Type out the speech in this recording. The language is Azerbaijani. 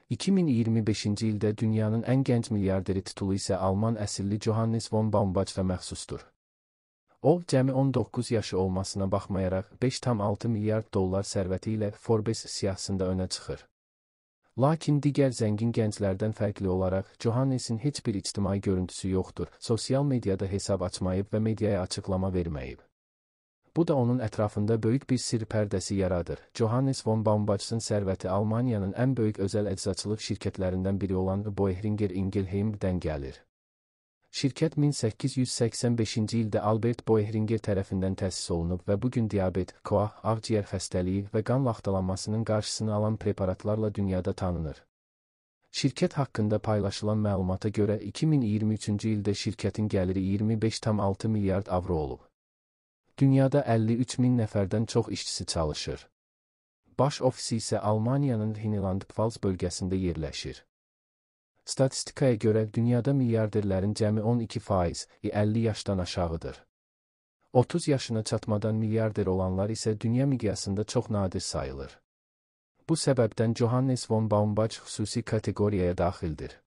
2025-ci ildə dünyanın ən gənc milyarderi titulu isə Alman əsilli Johannes von Baumbach'a məxsusdur. O, cəmi 19 yaşı olmasına baxmayaraq 5,6 milyard dollar sərvəti ilə Forbes siyahısında önə çıxır. Lakin digər zəngin gənclərdən fərqli olaraq Johannesin heç bir ictimai görüntüsü yoxdur, sosial mediada hesab açmayıb və mediaya açıqlama verməyib. Bu da onun ətrafında böyük bir sirr pərdəsi yaradır. Johannes von Baumbach'ın sərvəti Almaniyanın ən böyük özəl eczacılıq şirkətlərindən biri olan Boehringer Ingelheim-dən gəlir. Şirkət 1885-ci ildə Albert Boehringer tərəfindən təsis olunub və bu gün diabet, koah, ağciyər xəstəliyi və qan laxtalanmasının qarşısını alan preparatlarla dünyada tanınır. Şirkət haqqında paylaşılan məlumata görə 2023-cü ildə şirkətin gəliri 25,6 milyard avro olub. Dünyada 53 min nəfərdən çox işçisi çalışır. Baş ofisi isə Almaniyanın Rheinland-Pfalz bölgəsində yerləşir. Statistikaya görə dünyada milyarderlərin cəmi 12%-i 50 yaşdan aşağıdır. 30 yaşına çatmadan milyarder olanlar isə dünya miqyasında çox nadir sayılır. Bu səbəbdən Johannes von Baumbach xüsusi kateqoriyaya daxildir.